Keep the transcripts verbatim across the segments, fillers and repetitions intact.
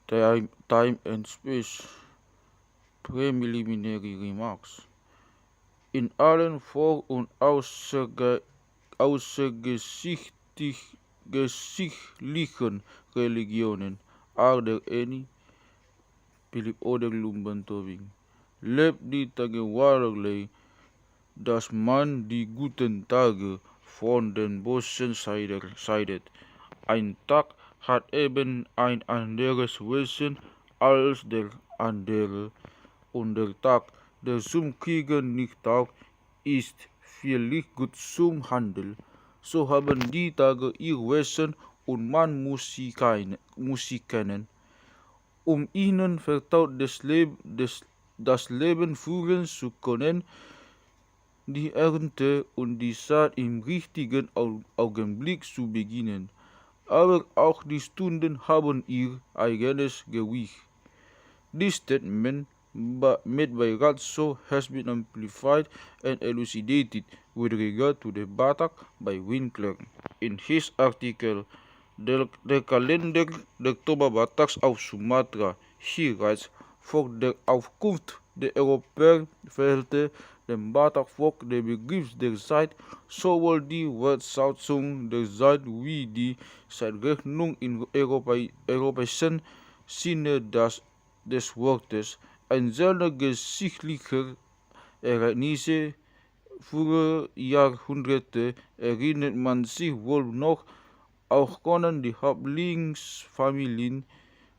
Time, time and space. Preliminary remarks. In allen Volk und Ausge-, ausgesichtlich-, gesichtlichen Religionen, are there any? Philipp Oder, Lumban Tobing. Leb die Tage wahre Lei, dass man die guten Tage von den bösen Seite scheidet. Ein Tag hat eben ein anderes Wesen als der andere, und der Tag, der zum Kriegen nicht taugt, ist vielleicht gut zum Handeln. So haben die Tage ihr Wesen und man muss sie kein-, muss sie kennen. Um ihnen vertraut das Leb-, das, das Leben führen zu können, die Ernte und die Saat im richtigen Au-, Augenblick zu beginnen. Aber auch die Stunden haben ihr eigenes Gewicht. This statement by, made by Ratso has been amplified and elucidated with regard to the Batak by Winkler in his article, Der, der Kalender der Toba Bataks auf Sumatra. He writes, vor der Aufkunft der Europäer fehlte dem Batak Volk der Begriff der Zeit, sowohl die Wertschätzung der Zeit wie die Zeitrechnung in Europa, europäischen Sinne des, des Wortes. Einzelne geschichtliche Ereignisse früher Jahrhunderte erinnert man sich wohl noch, auch können die Häuptlingsfamilien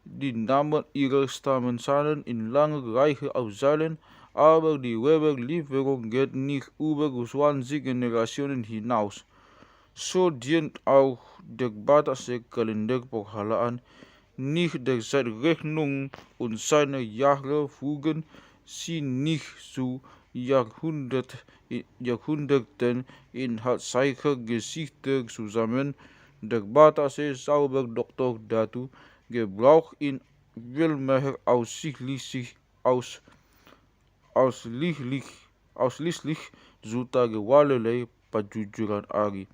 die Namen ihrer Stammesahnen in lange Reihe aufzählen, aber die Überlieferung geht nicht über zwanzig Generationen hinaus. So dient auch der batasche Kalender Porhalaan nicht der Zeitrechnung und seine Jahre fügen sich nicht zu Jahrhundert-, Jahrhunderten inhaltsreicher Geschichte zusammen. Der batasche Zauber-Doktor dazu gebraucht ihn vielmehr ausschließlich, aus-, ausschließlich, ausschließlich zu Tage wahre Lei, panjujuran ari.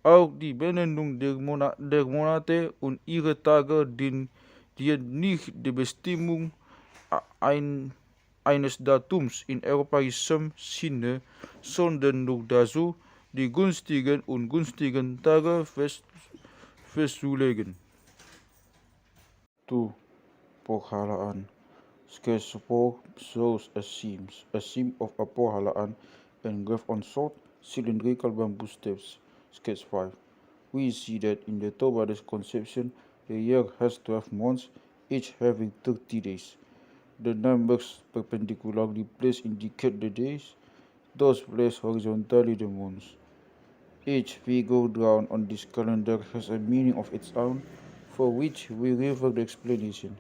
Auch die Benennung der Mona-, der Monate und ihre Tage dient, dient nicht der Bestimmung ein-, eines Datums in europaischem Sinne, sondern nur dazu, die günstigen und ungünstigen Tage fest-, festzulegen. Two, Porhalaan. Sketch four shows a scene, a scene of a Porhalaan engraved on short cylindrical bamboo steps. Sketch five. We see that in the Toba Batak's conception, the year has twelve months, each having thirty days. The numbers perpendicularly placed indicate the days, those placed horizontally the months. Each figure drawn on this calendar has a meaning of its own, for which we refer the explanation.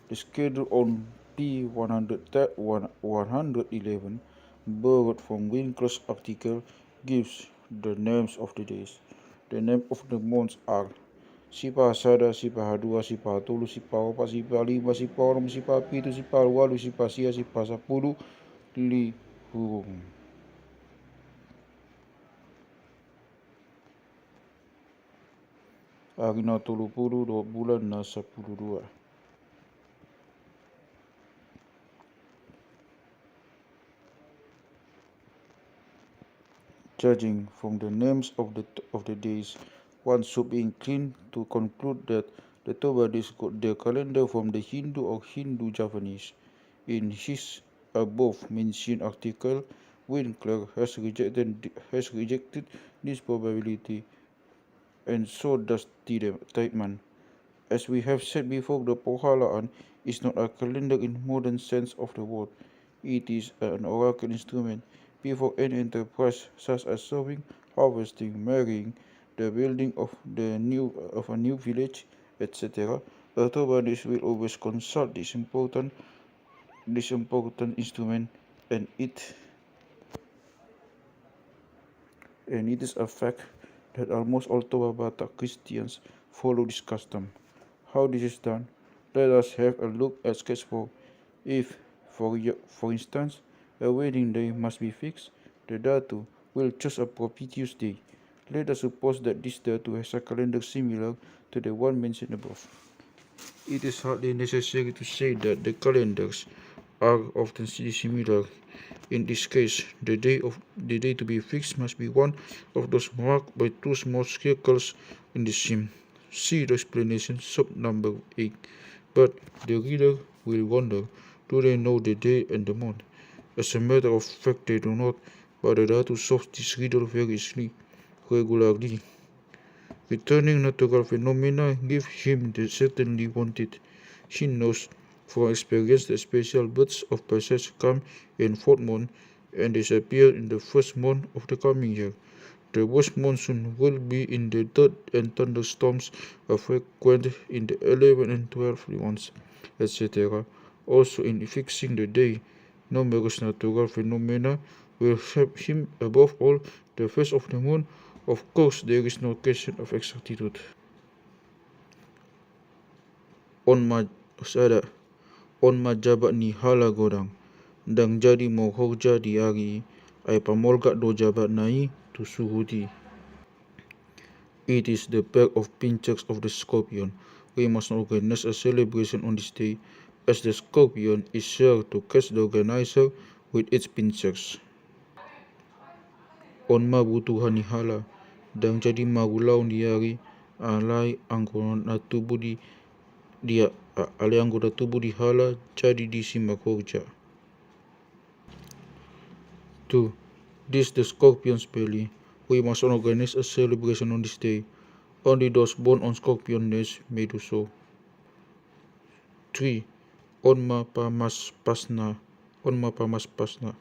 The schedule on P one hundred, one hundred eleven, borrowed from Winkler's article, gives the names of the days. The names of the months are Sipahasada, Sipahadua, Sipahatolu, Sipahaopat, Sipahalima, Sipahaonom, Sipahapitu, Sipahawalu, Sipahasia, Sipahasapulu, Lihurung. Ari na tolu pulu dohot bulan na sampulu dua. Judging from the names of the, of the days, one should be inclined to conclude that the Toba Batak got their calendar from the Hindu or Hindu-Javanese. In his above-mentioned article, Winkler has rejected, has rejected this probability, and so does Tiedemann. As we have said before, the Porhalaan is not a calendar in modern sense of the word. It is an oracle instrument. Before any enterprise such as sowing, harvesting, marrying, the building of the new, of a new village, et cetera, the Toba Batak will always consult this important, this important instrument, and it, and it is a fact that almost all Toba Batak Christians follow this custom. How this is done? Let us have a look at sketch four. If, for, for instance, a wedding day must be fixed, the datu will choose a propitious day. Let us suppose that this datu has a calendar similar to the one mentioned above. It is hardly necessary to say that the calendars are often dissimilar. In this case, the day of the day to be fixed must be one of those marked by two small circles in the same. See the explanation sub number eight. But the reader will wonder, do they know the day and the month? As a matter of fact, they do not, but the data solves this riddle very easily, regularly. Returning natural phenomena give him the certainty wanted. He knows from experience that special bursts of passage come in fourth month and disappear in the first month of the coming year. The worst monsoon will be in the third, and thunderstorms are frequent in the eleventh and twelfth months, et cetera. Also, in fixing the day, numerous natural phenomena will help him, above all, the phase of the moon. Of course, there is no question of exactitude. On ma sada, on ma jabat ni hala godang. Ndang jadi marhorja di ari i, ai pamolgak do jabatna i tu suhut i. It is the pair of pincers of the scorpion. We must not organize a celebration on this day, as the scorpion is sure to catch the organizer with its pincers. On ma butuha ni hala, ndang jadi marulaon di ari, alai anggo na tubu di, di a-, alai anggo na tubu di hala, jadi disi marhorja. Two, this the scorpion's belly. We must not organize a celebration on this day. Only those born on scorpion nest may do so. Three, on ma pamaspasna, on ma pamaspasna.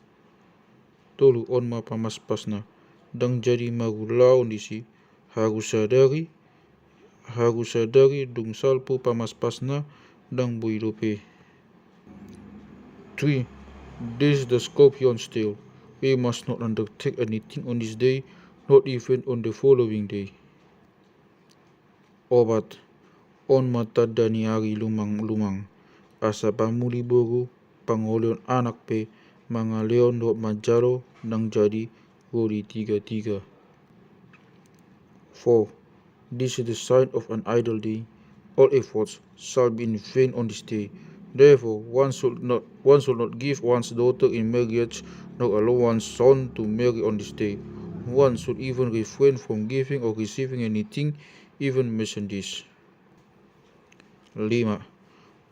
Tolu, on ma pamaspasna. Ndang jadi marulaon disi, haru sadari, haru sadari dung salpu pamaspasna, ndang boi dope. Three, this the scorpion's tail. We must not undertake anything on this day, not even on the following day. Opat, on ma tanda ni ari lumang-lumang. Asa pamuli boru, pangoleon anak pe, mangaleon dohot manjalo, ndang jadi ro di tiga-tiga. Four, this is the sign of an idle day. All efforts shall be in vain on this day. Therefore, one should not, one should not give one's daughter in marriage, nor allow one's son to marry on this day. One should even refrain from giving or receiving anything, even merchandise. Lima,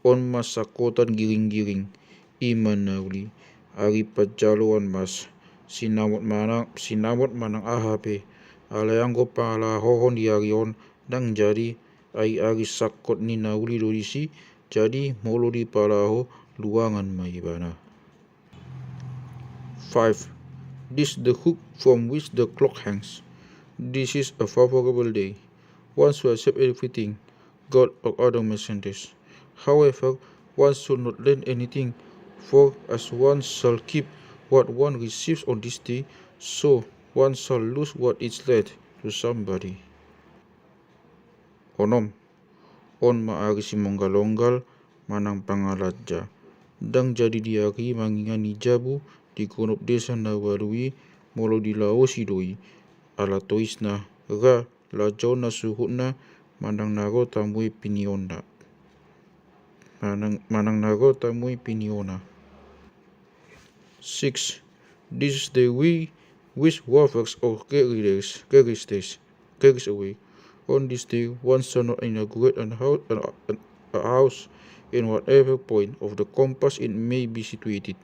on ma sangkotan giring-giring. I ma na uli. Ari panjaloan mas. Sinamot manang, sinamot manang aha pe. Alai anggo palahohon di ari on, ndang jadi, ai ari sangkot ni na uli do disi, jadi molo dipalaho luangan ma ibana. Five, this the hook from which the clock hangs. This is a favorable day. One should accept everything, God or other messengers. However, one should not lend anything, for as one shall keep what one receives on this day, so one shall lose what is lent to somebody. Onom, on ma ari simonggal-onggal manang pangalanja. Ndang jadi di ari mangingan ni jabu di gonop desa na ualu i, molo dilaosi do i. Ala toisna, ra lajaonna suhutna manang na ro tamui pinionna. Manang, manang na ro tamui pinionna. Six, this is the way which rovers or carriers, carriers, carries away. On this day, one shall not inaugurate an hou-, an, an, a house in whatever point of the compass it may be situated.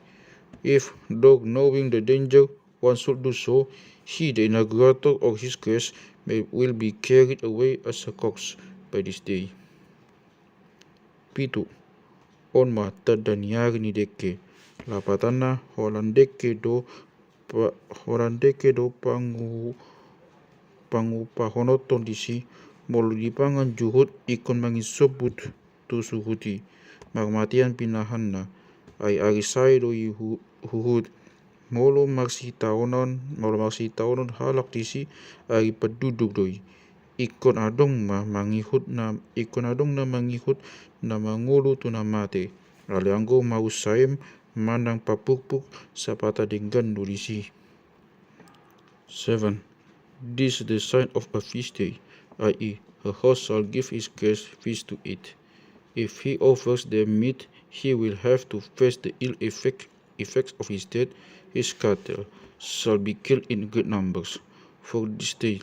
If, though knowing the danger, one should do so, he, the inaugurator, or his guest may, will be carried away as a corpse by this day. Pitu, on ma tanda ni ari ni dengke. Lapatanna, holan dengke do pa-, holan dengke do pangu-, pangupahononton disi, molo dipangan juhut ingkon mangisombut tu suhut i. Marmatean pinahanna, ai ari sae do i hu-, huhut. Molo marsitaonon, molo marsitaonon halak disi, ari panduduk do i. Ingkon adong ma mangihut na, ingkon adong na mangihut na mangolu tu na mate. Alai anggo marusaem manang papukpuk, sapata denggan do disi. Seven, this is the sign of a feast day, i e, a host shall give his guest feast to eat. If he offers them meat, he will have to face the ill effect, effects of his death. His cattle shall be killed in great numbers. For this day,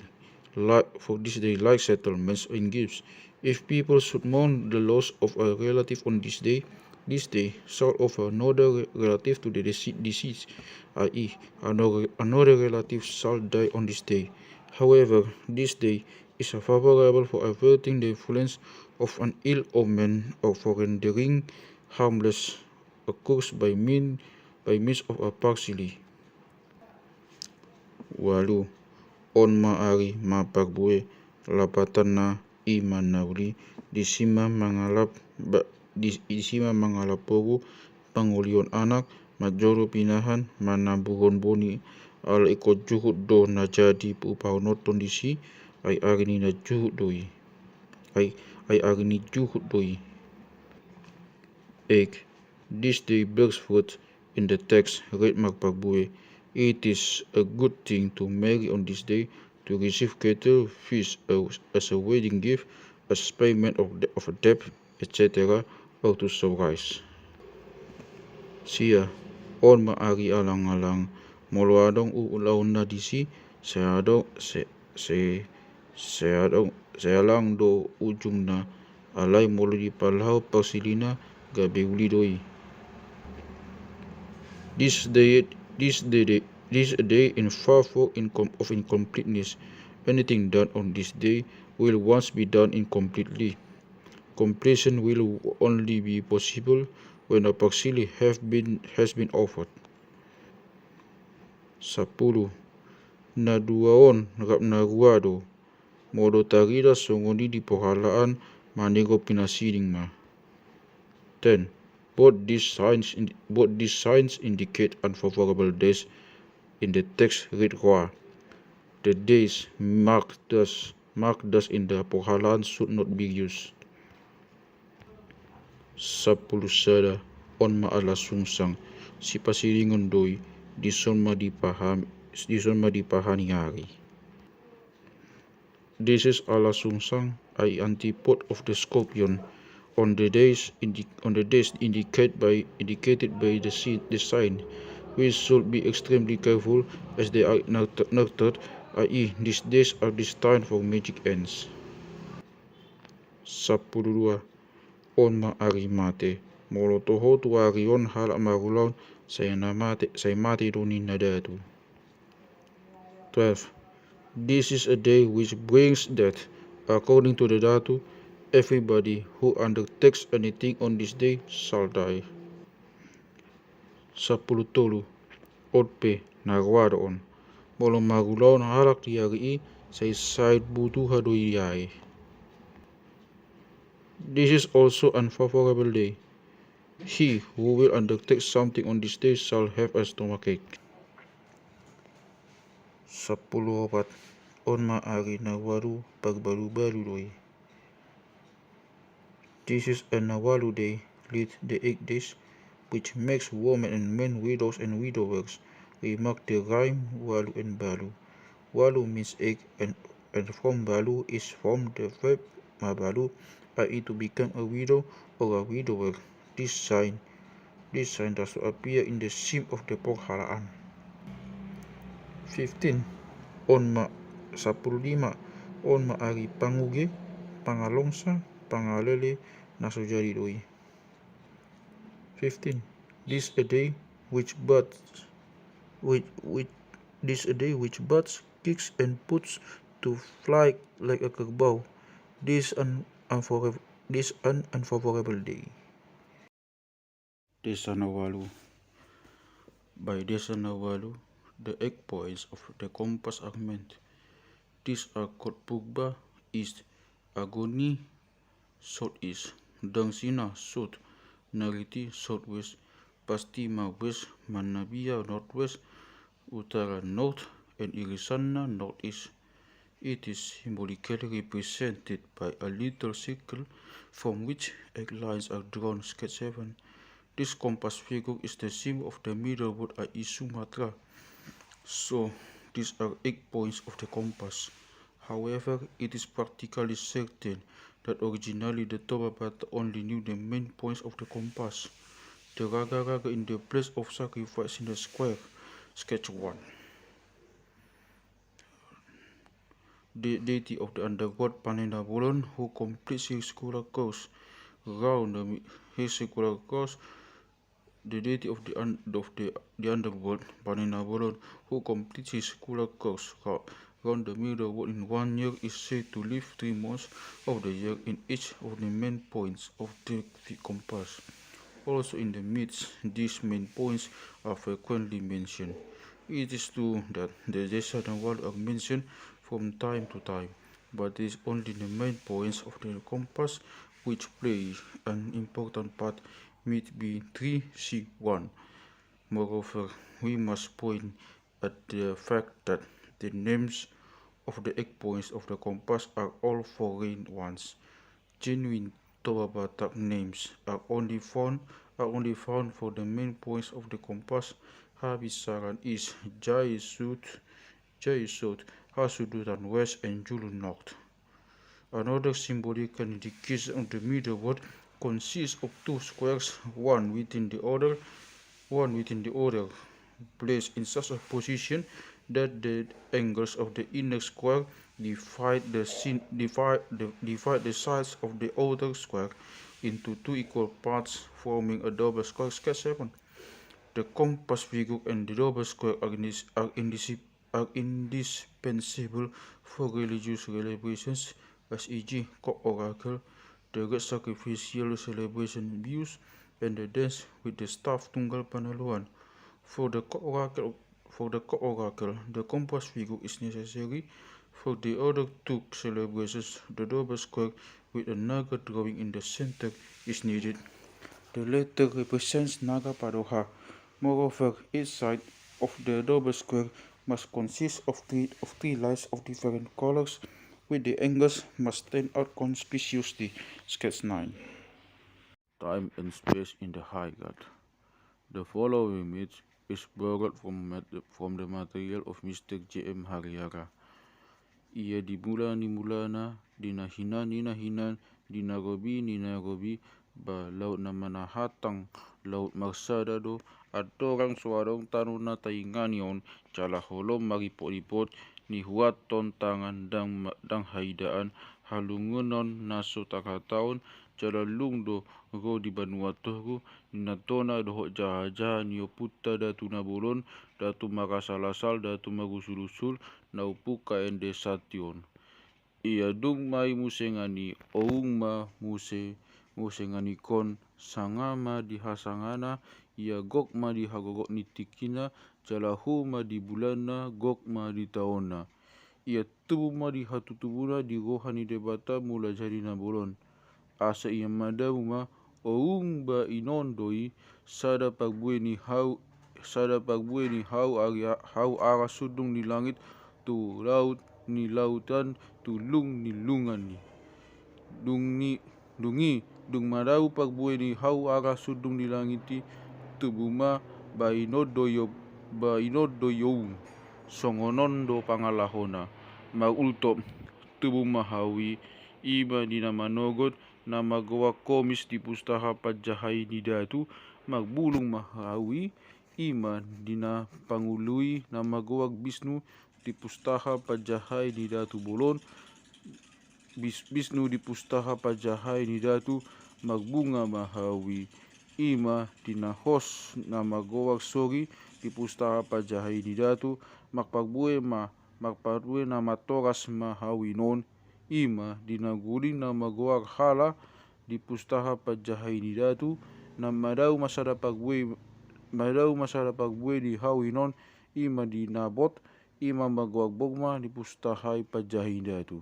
like, for this day, like settlements in gifts. If people should mourn the loss of a relative on this day, this day shall offer another re-, relative to the dece-, deceased, i.e., another, another relative shall die on this day. However, this day is favorable for averting the influence of an ill omen or for rendering harmless a curse by mean, by means of a parsley. Ualu. On ma ari ma parbue, lapatanna i ma na uli, disi ma mangalap ba-, di-, disi ma mangalap boru, pangolion anak, manjolo pinahan, manambuhon boni, ala ingkon juhut do na jadi upahonothon disi, ai ari ni na juhut do i. Ai, ai ari ni juhut do i. Ek, this day bears fruit. In the text, read marparbue. It is a good thing to marry on this day, to receive cattle, fish, uh, as a wedding gift, as payment of, de-, of a debt, et cetera, or to sow rice. Sia, on ma ari alang-alang, molo adong u-, ulaonna disi, sai adong, sai, sai, sai adong, sai alang do ujungna, alai molo dipalaho parsilina, gabe uli do i. This day, this day, this day in favor incom-, of incompleteness. Anything done on this day will once be done incompletely. Completion will only be possible when a parsley have been, has been offered. Sampulu. Na dua on rap na rua do. Molo tarida songon i di porhalaan, manegon pinasiding ma. Ten. Both these signs in-, both these signs indicate unfavorable days in the text, read rua. The days marked thus, marked thus in the porhalaan should not be used. Sampulu sada. On ma alasungsang. Sipasidingon do i, dison ma dipaham-, dison ma dipahani ari. This is alasungsang, i.e., antipode of the scorpion. On the days indi-, on the days indicate by, indicated by the si-, the sign, we should be extremely careful as they are nurt-, nurtured, i.e., these days are destined for magic ends. Sampulu dua. On ma ari mate. Molo toho tu ari on halak marulaon, sai na mate, sai mate do ninna datu. Twelve. This is a day which brings death. According to the datu, everybody who undertakes anything on this day shall die. Sampulu tolu. On pe na rua do on. Molo marulaon halak di ari i, sai saut butuha do i. This is also unfavorable day. He who will undertake something on this day shall have a stomachache. Sampulu opat. On ma ari na ualu, parbalubalu do i. This is a na ualu day, read the eight days, which makes women and men widows and widowers. Remark the rhyme ualu and balu. Ualu means eight and, and from balu is formed the verb mabalu, i.e., to become a widow or a widower. This sign, this sign does not appear in the sim of the porhalaan. Fifteen. On ma, sampulu lima. On ma ari panguge, pangalongsa, pangalele, na so jadi do i. Fifteen. This a day which birds, which, which, this a day which birds, kicks and puts to flight like a kerbau. This an unfavorable, this an unfavorable day. Desa na ualu. By desa na ualu, the eight points of the compass are meant. These are called purba, east, agoni, southeast, dangsina, south, nariti, southwest, pastima, west, manabia, northwest, utara, north, and irisanna, northeast. It is symbolically represented by a little circle from which eight lines are drawn, sketch seven. This compass figure is the symbol of the middle road, i.e., Sumatra. So, these are eight points of the compass. However, it is practically certain that originally the Toba Batak only knew the main points of the compass. The raga raga in the place of sacrifice in the square. Sketch one. The deity of the underworld, Pane Nabolon, who completes his circular course round the mi-, his circular course The deity of the, un- of the, the underworld, Pane Nabolon, who completes his circular course ra- round the middle world in one year, is said to live three months of the year in each of the main points of the, the compass. Also in the myths, these main points are frequently mentioned. It is true that the Desa dan Walu are mentioned from time to time, but it is only the main points of the compass which play an important part, myth B three C one. Moreover, we must point at the fact that the names of the eight points of the compass are all foreign ones. Genuine Toba Batak names are only found are only found for the main points of the compass: Habi Saran East, Jai Sud, Jai South, Hasudutan West, and Julu North. Another symbolical indication of the middle world consists of two squares, one within the other, one within the other, placed in such a position that the angles of the inner square divide the, sin- divide the, divide the sides of the outer square into two equal parts, forming a double square. Sketch seven. The compass figure and the double square are, indis- are indis- are indispensable for religious celebrations, as e.g., cock oracle, the great sacrificial celebration Bius, and the dance with the staff Tunggal Panaloan. For the cock oracle, for the cock oracle, the compass figure is necessary. For the other two celebrations, the double square with a naga drawing in the center is needed. The latter represents Naga Padoha. Moreover, each side of the double square must consist of three, of three lines of different colors, with the angles must stand out conspicuously. Sketch nine. Time and space in the high guard. The following image is borrowed from, mat- from the material of Mister J M Hariara. Ia di mula ni mulana, di na hinan ni na hinan, di na robi ni na robi, ba laut na manahatang, laut marsada do, andorang so adong tano na taingani on, jala holom maripot-ipot, nihuathon tangan ndang ma- ndang haidaan, halungunon na so tarhataon, jala lung do ro di banua toru, ninatona dohot jaha-jaha ni ompunta Datu Nabolon, Datu Marasal-asal, Datu Marusul-usul, na umpungka ende sation. Ia dung ma i muse ngani, oung ma muse, muse ngani kon, sanga ma di hasangana, ia gok ma di hagogok ni tingkina, jala hu ma di bulanna, gok ma di taonna. Ia tubu ma di hatutubuna di roha ni Debata Mulajadi Nabolon. Asa ia madabu ma, oung ba inon do i, sada parbue ni hau, sada parbue ni hau ari, hau ara sundung ni langit, tu laut ni lautan, tu lung ni lungan i. Dung ni, dung i, dung madabu parbue ni hau ara sundung ni langit i, tubu ma, ba inon do i o, ba inon do i oung. Songon on do pangalahona. Marultop, tubu ma hau i, i ma di na manogot, na margoar komis di pustaha panjahai ni datu, marbulung ma hau i, i ma di na pangului, na margoar Bisnu di pustaha panjahai ni datu bolon, Bis- Bisnu di pustaha panjahai ni datu, marbunga ma hau i, i ma di na hos, na margoar sori di pustaha panjahai ni datu, marparbue ma, marparbue na matoras ma hau inon, i ma di na guling na margoar hala di pustaha panjahai ni datu, na madabu ma sada parbue, madabu ma sada parbue di hau inon, i ma di na bot, i ma margoar bogma di pustaha panjahai ni datu.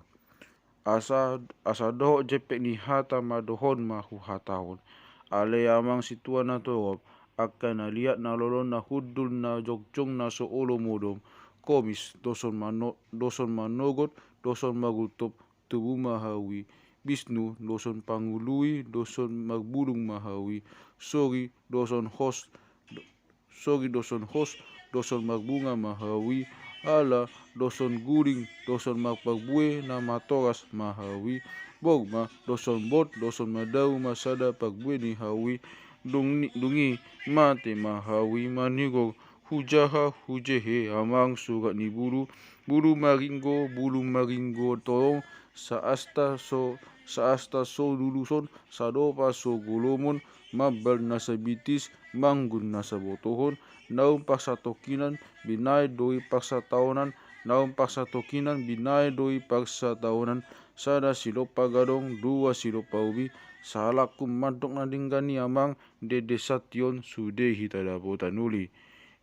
Asa, asa dohot jempek ni hata ma dohon ma huhatahon. Ale amang sintua na torop, angka na liat na lolo na hundul na jongjong na so olo modom, komis doson mano- doson manogot, doson marultop, tubu ma hau i. Bisnu doson pangului, doson marbulung ma hau i. Sori doson hos, do- sori doson hos, doson marbunga ma hau i. Hala doson guling, doson marparbue na matoras ma hau i. Bog ma, doson bot, doson ma dao ma sada parbue ni hau i. Dung i, dung i mate ma hau i manigor. Hujaha, hujehe, amang surat ni bulu. Bulu maringgo, bulu maringgo tolong. Saasta so, saasta so luluson, sadopa so golomon, mambal na sabitis, manggun na sabotohon, naung parsatokinan, binaen do i parsataonan, naung parsatokinan, binaen do i parsataonan, sada silompa gadong, dua silompa ubi, salangkung mandok na denggan i amang, dende santion, sude hita dapotan uli.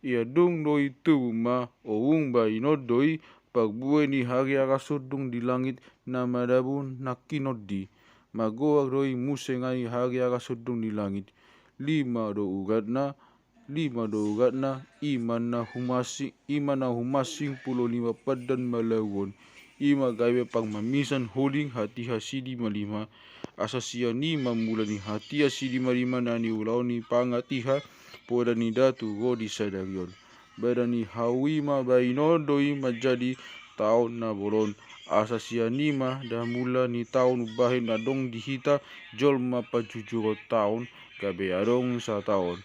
Ia dung do i tubu ma, oung baenon do i, parbue ni hariara sundung di langit, na madabu nangkin ondi. Magoar do i muse ngani hariara sundung di langit. Lima do uratna, lima do uratna, i ma na humasing, i ma na humasing pulo lima pandan malauon. I ma gabe parmamisan holing hatiha silima-lima. Asa sian i ma mula ni hatiha silima-lima na niulahon ni pangatiha poda ni datu ro di sadari on. Badan ni hau i ma baenon do i manjadi taon na bolon. Asa sian i ma da mula ni taon umbahen adong di hita jolma panjujuron taon gabe adong sataon.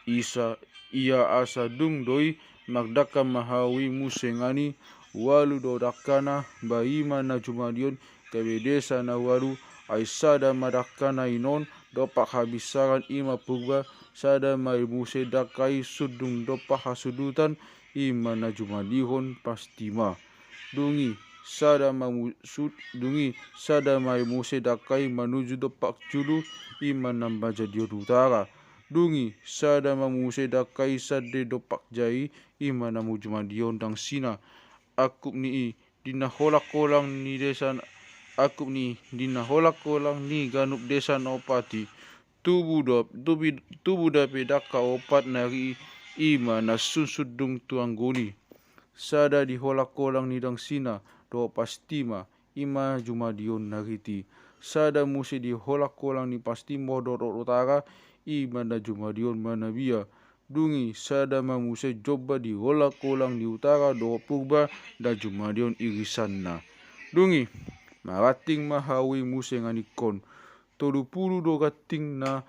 Isa, ia asa dung do i mardangka ma hau i muse ngani, ualu do dangkana, ba i ma na jumadi on, gabe desa na ualu, ai sada ma dangkana inon, dompak habinsaran i ma Purba, sada ma i muse dangka i sundung dompak hasudutan, i ma na jumadihon Pastima. Dung i sada ma mu-, sud-, dung i sada ma i muse dangka i manuju dompak julu, i ma na manjadihon utara. Dung i sada ma muse dangka i sande dompak jai, i ma na jumadihon Dangsina. Angkup ni i, di na holang-holang ni desa, angkup ni i, di na holang-holang ni ganup desa na opat i. Tubu do-, tubi-, tubu dope dangka opat nari i, i ma na sun sundung tu anggun i. Sada di holang-holang ni Dangsina dohot Pastima, i ma jumadihon Nariti. Sada muse di holang-holang ni Pastima dohot utara, i ma na jumadihon Manabia. Dung i sada ma muse jomba di holang-holang ni utara dohot Purba na jumadihon irisanna. Dung i maranting ma hau i muse nganingkon. Tolu pulu do ranting na,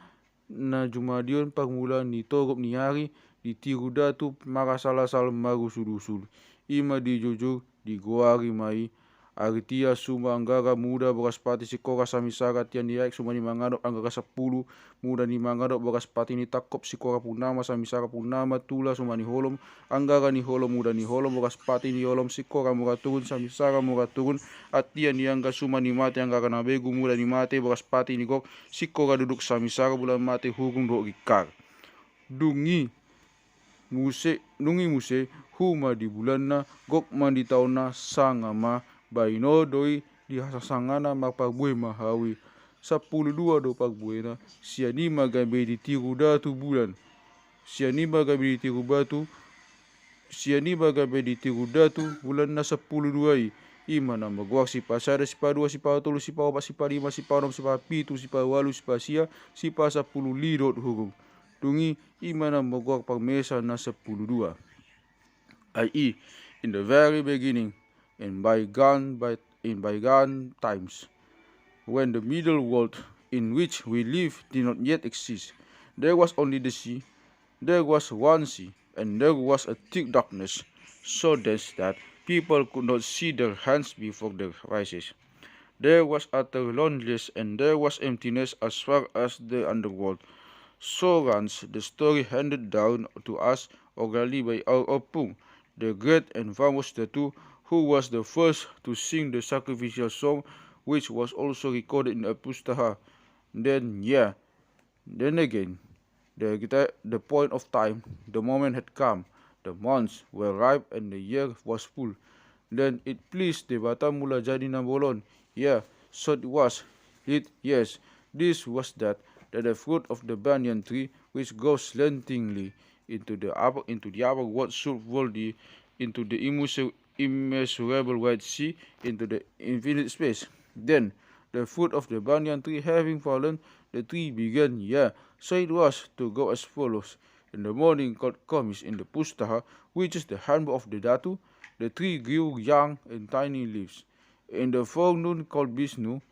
na jumadihon parmulaan ni torop ni ari, di tiru datu marasal-asal marusul-usul. I ma di jujur, digoari ma i Aritia, Suma, Anggara, Muda, Boras Pati, Sikora, Samisara, Tia ni Aek, Suma ni Mangadop, Anggara Sampulu, Muda ni Mangadop, Boras Pati ni Tangkop, Sikora Purnama, Samisara Purnama, Tula, Suma ni Holom, Anggara ni Holom, Muda ni Holom, Boras Pati ni Holom, Sikora Muraturun, Samisara Muraturun, Atia ni Angga, Suma ni Mate, Anggara na Begu, Muda ni Mate, Boras Pati ni Gok, Sikora Duduk, Samisara Bulan Mate, Hugung dohot Gikar. Dung i muse, dung i muse, huma di bulanna, gok ma di taonna, sanga ma, baenon do i, di hasasangana marparbue ma hau i. Sampulu dua do parbuena, sian i ma gabe ditiru datu bulan. Sian i ma gabe ditiru datu, sian i ma gabe ditiru datu bulan na sampulu dua i. I ma na magoar sipasada, sipadua, sipatolu, sipaopat, sipalima, sipaonom, sipapitu, sipaualu, sipasia, sipasampulu lima dohot Hugung. Dung i, i ma na magoar parmesa na sampulu dua. I E, in the very beginning, in bygone, by, in bygone times, when the middle world in which we live did not yet exist, there was only the sea. There was one sea, and there was a thick darkness, so dense that people could not see their hands before their faces. There was utter loneliness, and there was emptiness as far as the underworld. So runs the story handed down to us orally by our Opung, the great and famous Datu, who was the first to sing the sacrificial song, which was also recorded in a Pustaha. Then, yeah, then again, the, the point of time, the moment had come. The months were ripe and the year was full. Then it pleased Debata Mula Jadi Nabolon. Yeah, so it was. It, yes, this was that, that the fruit of the banyan tree, which grows slantingly into the upper, into the upper world, should fall the, into the immeasurable, immeasurable wide sea, into the infinite space. Then the fruit of the banyan tree having fallen, the tree began, yeah, so it was, to go as follows. In the morning called Komis in the Pustaha, which is the handbook of the Datu, the tree grew young and tiny leaves. In the forenoon called Bisnu,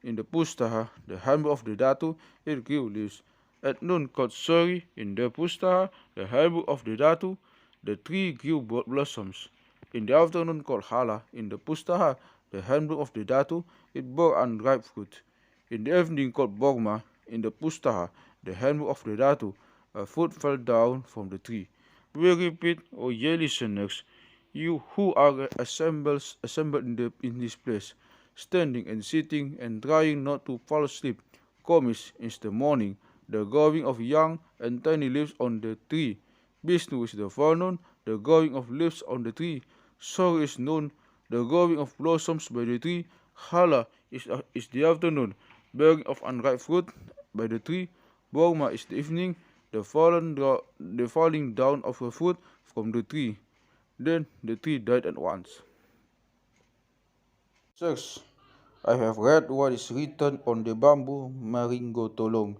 in the Pustaha, the handbook of the Datu, it grew leaves. At noon called Sori in the Pustaha, the handbook of the Datu, the tree grew blo- blossoms. In the afternoon called Hala in the Pustaha, the handbook of the Datu, it bore unripe fruit. In the evening called Borma in the Pustaha, the handbook of the Datu, a fruit fell down from the tree. We repeat, O ye listeners, you who are assembled, assembled in, the, in this place, standing and sitting and trying not to fall asleep, Komis is the morning, the growing of young and tiny leaves on the tree. Vishnu is the forenoon, the growing of leaves on the tree. Sori is noon, the growing of blossoms by the tree. Hala is, uh, is the afternoon, bearing of unripe fruit by the tree. Borma is the evening, the fallen dro- the falling down of a fruit from the tree. Then the tree died at once. Sirs, I have read what is written on the bamboo maringotolong.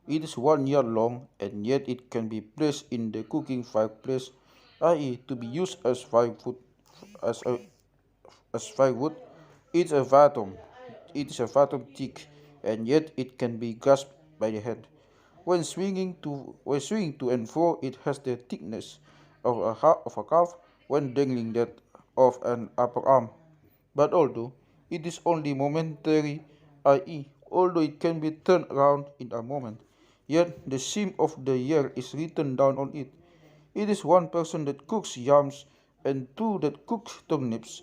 It is one yard long, and yet it can be placed in the cooking fireplace, that is, to be used as firewood. As a, as firewood, it's a fathom. It is a fathom thick, and yet it can be grasped by the hand. When swinging to when swinging to and fro, it has the thickness of a ha- of a calf. When dangling, that of an upper arm. But although it is only momentary, that is, although it can be turned round in a moment, yet the seam of the year is written down on it. It is one person that cooks yams and two that cook turnips.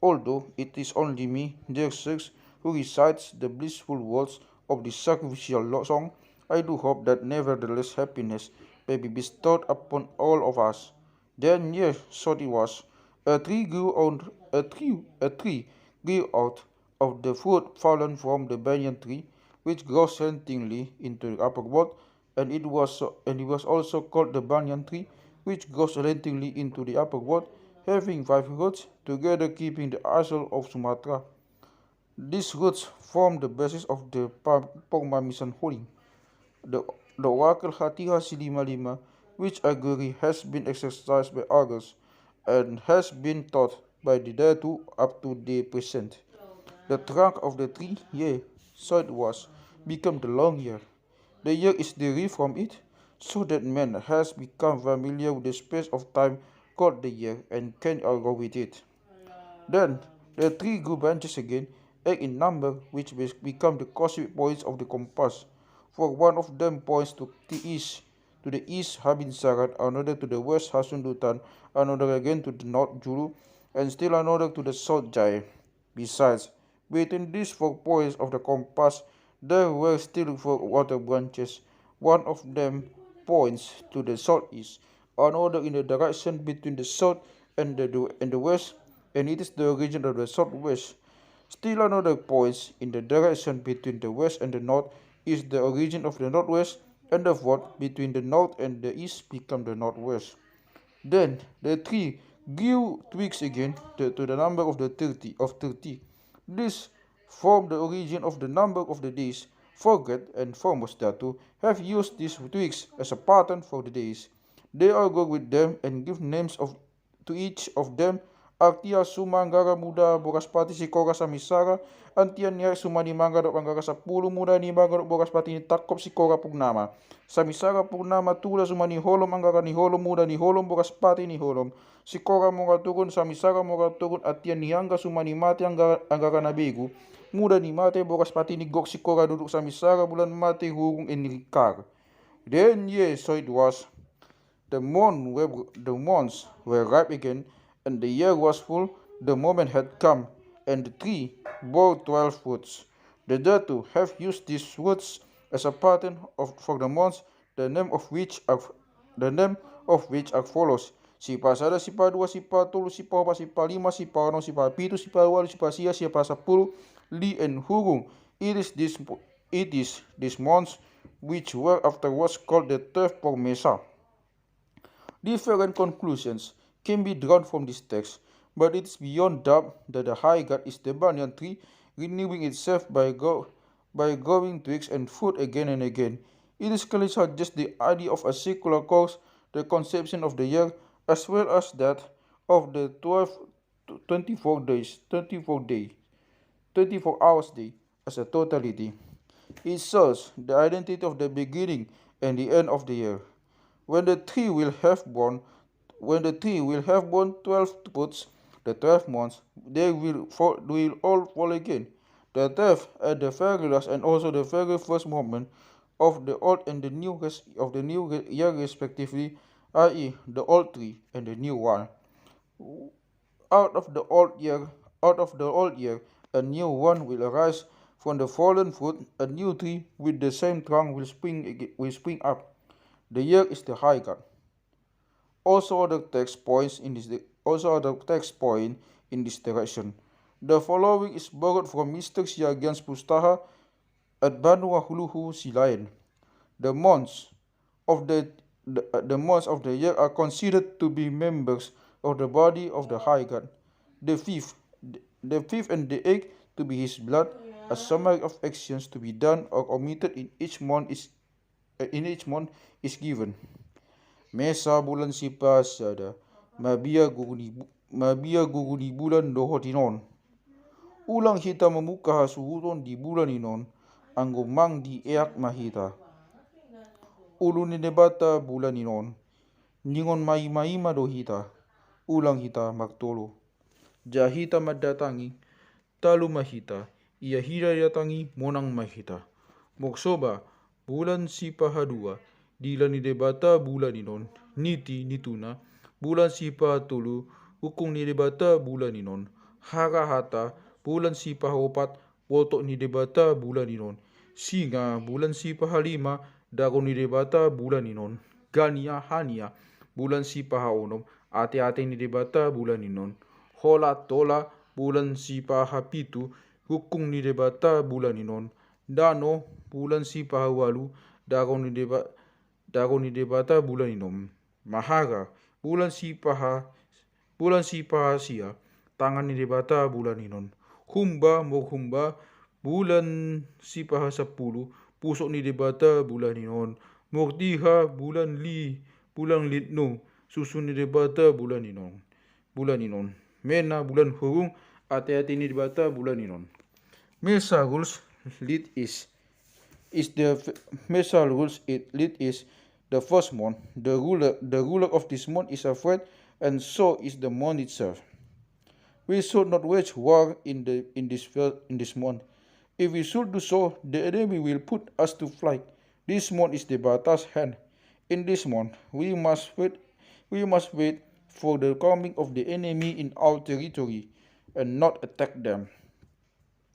Although it is only me, dear sirs, who recites the blissful words of the sacrificial lo- song, I do hope that nevertheless happiness may be bestowed upon all of us. Then, yes, so it was. A tree grew out, a tree, a tree grew out of the fruit fallen from the banyan tree, which grows slantingly into the upper world, and it was so, and it was also called the banyan tree, which grows slantingly into the upper world, having five roots, together keeping the Isle of Sumatra. These roots form the basis of the Pa- Porma Mission holding. The, the Oracle Hatiha Silimalima, which I agree has been exercised by others and has been taught by the Datu up to the present. The trunk of the tree, yea, so it was, become the long year. The year is derived from it, so that man has become familiar with the space of time called the year and can argue with it. Then the tree grew branches again, eight in number, which be- become the cosmic points of the compass. For one of them points to the east, to the east Habinsarat, another to the west Hasundutan, another again to the north Julu, and still another to the south Jai. Besides, between these four points of the compass, there were still four other branches. One of them points to the southeast, another in the direction between the south and the, and the west, and it is the origin of the southwest. Still another points in the direction between the west and the north is the origin of the northwest, and the fourth between the north and the east become the northwest. Then the tree grew twigs again to, to the number of the thirty of thirty. This formed the origin of the number of the days. Forget and Formos Datu have used these twigs as a pattern for the days. They all go with them and give names of to each of them. Artia Suma Anggara Muda Boraspati Sikora Samisara, Antia Niar Suma Nimangga dohot Anggara Sapulu Muda Nimangga dohot Boraspati Nitangkop Sikora Purnama. Samisara Purnama Tula Suma Niholom Anggara Niholom Muda Niholom Boraspati Niholom. Sikora Moraturun Samisara Moraturun Antia Niangga Suma Nimate Anggara, Anggara Nabegu Muda Nimate Boraspati Nigok Sikora Duduk Samisara Bulan Mate Hurung Enrikar. Then, yes, so it was. The moon were, the moons were ripe again, and the year was full. The moment had come, and the tree bore twelve fruits. The Datu have used these fruits as a pattern of, for the months, the name of which are, the name of which are follows: Sipasada, Sipadua, Sipatolu, Sipaopat, Sipalima, Sipaonom, Sipapitu, Sipawalu, Sipasia, Sipasapulu, Li and Hurung. It is this, it is these months which were afterwards called the twelve Pormesa. Different conclusions can be drawn from this text, but it is beyond doubt that the high god is the banyan tree, renewing itself by, go, by growing twigs and fruit again and again. It is clearly suggests the idea of a circular course, the conception of the year, as well as that of the twelve, twenty-four days, twenty-four day, twenty-four hours day. as a totality. It shows the identity of the beginning and the end of the year. When the tree will have borne, when the tree will have borne twelve fruits, the twelve months, they will fall, will all fall again. The twelfth and the very last and also the very first moment of the old and the new res-, of the new re-, year respectively, i e the old tree and the new one. Out of the old year, out of the old year, a new one will arise. From the fallen fruit, a new tree with the same trunk will spring ag-, will spring up. The year is the high god. Also other text points in this di-, also other text point in this direction. The following is borrowed from Mister Siagian's Pustaha at Banua Huluhu Silaen. The months of the, the, uh, the months of the year are considered to be members of the body of the high god. The fifth, the fifth and the eighth to be his blood, a summary of actions to be done or omitted in each month is, uh, in each month is given. Mesa bulan sipasada, mabiar guru ni bu-, mabiar guru ni bulan dohot inon. Ulang hita mamungka hasuhuton di bulan inon, anggo mang di eak ma hita. Ulu ni Debata bulan inon, ningon maimaima do hita, ulang hita martolo. Ja hita mandatangi, talu ma hita, ia hita datangi monang ma hita. Mok soba, bulan sipahadua, dila ni Debata bulan inon, niti nituna, bulan sipahatolu, ukung ni Debata bulan inon, hara hata, bulan sipahopat, botok ni Debata bulan inon, singa, bulan sipahalima, dago ni Debata bulan inon, gania hania, bulan sipahaonom, ateate ni Debata bulan inon, hola tola, bulan sipahapitu, ukung ni Debata bulan inon, dano, bulan sipahawalu, dago ni Deba-, dago ni Debata bulan inon, mahara, bulan sipaha-, bulan sipahasia, tangan ni Debata bulan inon, humba, mok humba, bulan sipahasampulu, pusok ni Debata bulan inon, mok tiha, bulan li-, bulan litnu, susu ni Debata bulan inon. Bulan inon. Mena bulan hurung, ateate ni Debata bulan inon. Mesa rules lit is, is the f-, Mesa rules it lit is the first month. The ruler, the ruler of this month is afraid, and so is the month itself. We should not wage war in the, in this fir-, in this month. If we should do so, the enemy will put us to flight. This month is Debata's hand. In this month, we must wait, we must wait for the coming of the enemy in our territory and not attack them.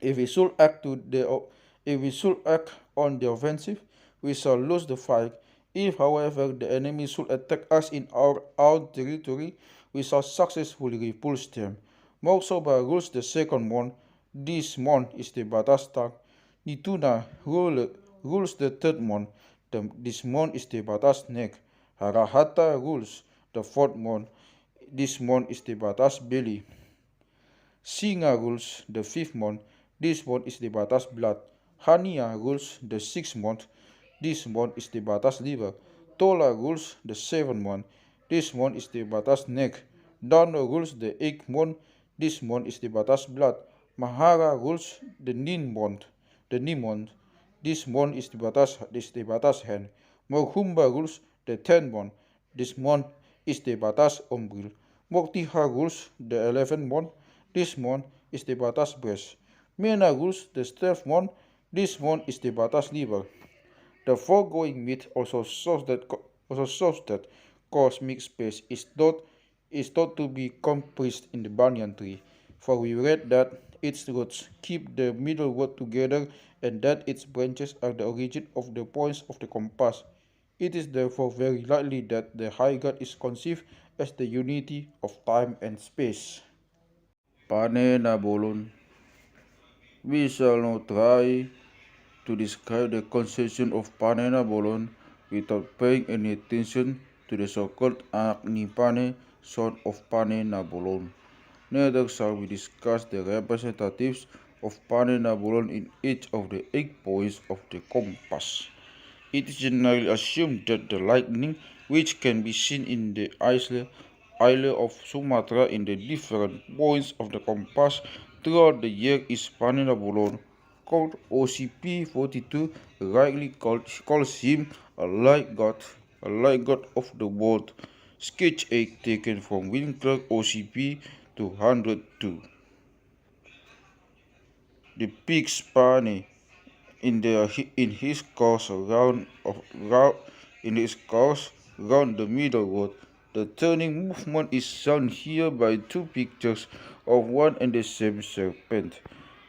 If we should act to the o-, if we should act on the offensive, we shall lose the fight. If, however, the enemy should attack us in our own territory, we shall successfully repulse them. Mok Soba rules the second month. This month is Debata's tongue. Nituna rule-, rules the third month. The, this month is Debata's neck. Harahata rules the fourth month. This month is Debata's belly. Singa rules the fifth month. This month is Debata's blood. Hania rules the sixth month. This month is Debata's liver. Tola rules the seventh month. This month is Debata's neck. Dano rules the eighth month. This month is Debata's blood. Mahara rules the ninth month. The ninth month. This month is Debata's, is Debata's hand. Mok Humba rules the tenth month. This month is Debata's umbril. Mok Tiha rules the eleventh month. This month is Debata's breast. Mena rules the twelfth month. This month is Debata's liver. The foregoing myth also shows that co-, also shows that cosmic space is not, is thought to be compressed in the banyan tree, for we read that its roots keep the middle world together and that its branches are the origin of the points of the compass. It is therefore very likely that the high god is conceived as the unity of time and space. Pane na bolon. We shall now try to describe the conception of Pane na bolon without paying any attention to the so-called anak ni Pane, son of Pane na bolon. Neither shall we discuss the representatives of Pane na bolon in each of the eight points of the compass. It is generally assumed that the lightning, which can be seen in the isle, isle of Sumatra in the different points of the compass throughout the year, is Pane na bolon. called O C P forty-two, rightly called, calls him a light god, a light god of the world. Sketch eight taken from Winkler O C P two hundred two depicts Pane in the, in his course round of, round, in his course round the middle world. The turning movement is shown here by two pictures of one and the same serpent.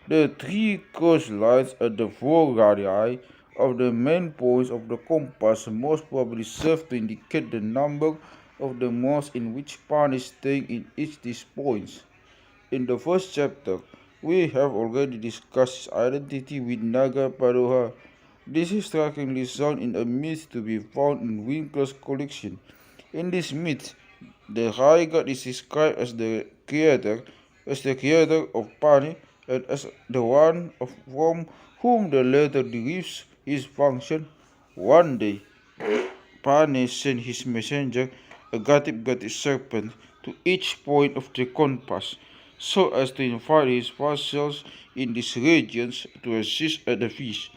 The three cross lines at the four radii of the main points of the compass most probably serve to indicate the number of the months in which Pane is staying in each these points. In the first chapter, we have already discussed his identity with Naga Padoha. This is strikingly shown in a myth to be found in Winkler's collection. In this myth, the high god is described as the creator, as the creator of Pane, and as the one of, from whom the latter derives his function. One day, Pane sent his messenger, a Gatip Gatip serpent, to each point of the compass, so as to invite his vassals in these regions to assist at the feast.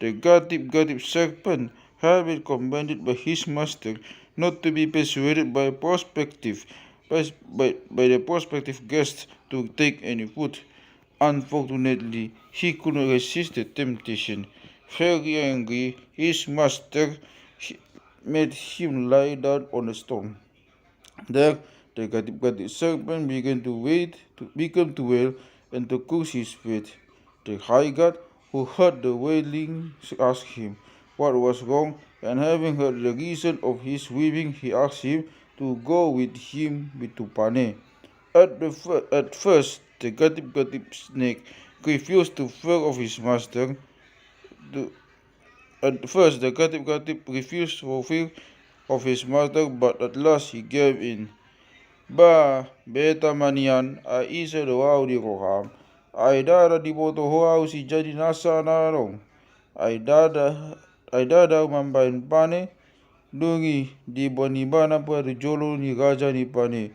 The Gatip Gatip serpent had been commanded by his master not to be persuaded by prospective, by, by, by the prospective guest to take any food. Unfortunately, he could not resist the temptation. Very angry, his master h-, made him lie down on a stone. There, the Gatip Gatip serpent began to wait, to, began to wail and to curse his fate. The high god, who heard the wailing, asked him what was wrong, and having heard the reason of his weeping, he asked him to go with him with to Pane. At the fir-, at first, the Gatip Gatip snake refused to fear of his master. To, at first, the Gatip Gatip refused for fear of his master, but at last he gave in. Bah, beta ma nian, ai ise do au di roham? Ai ndada diboto ho au sijadi nasa na adong. Ai ndada, ai ndada au mambahen Pane, dung i diboan ibana parjolo ni raja ni Pane.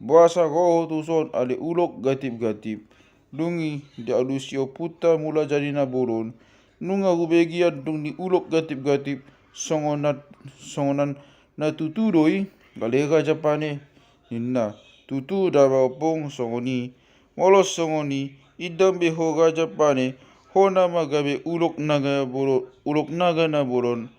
Boasa ro ho tuson ale ulok Gatip Gatip? Dung i dialusi ompunta Mula Jadi Na Bolon. Nunga hubegean dung ni ulok Gatip Gatip songon na, songon na, na tutu do i, ale raja Pane, ninna. Tutu da ba ompung songon i. Molo songon i, indang be ho raja Pane, ho nama gabe ulok naga bolon, ulok naga na bolon.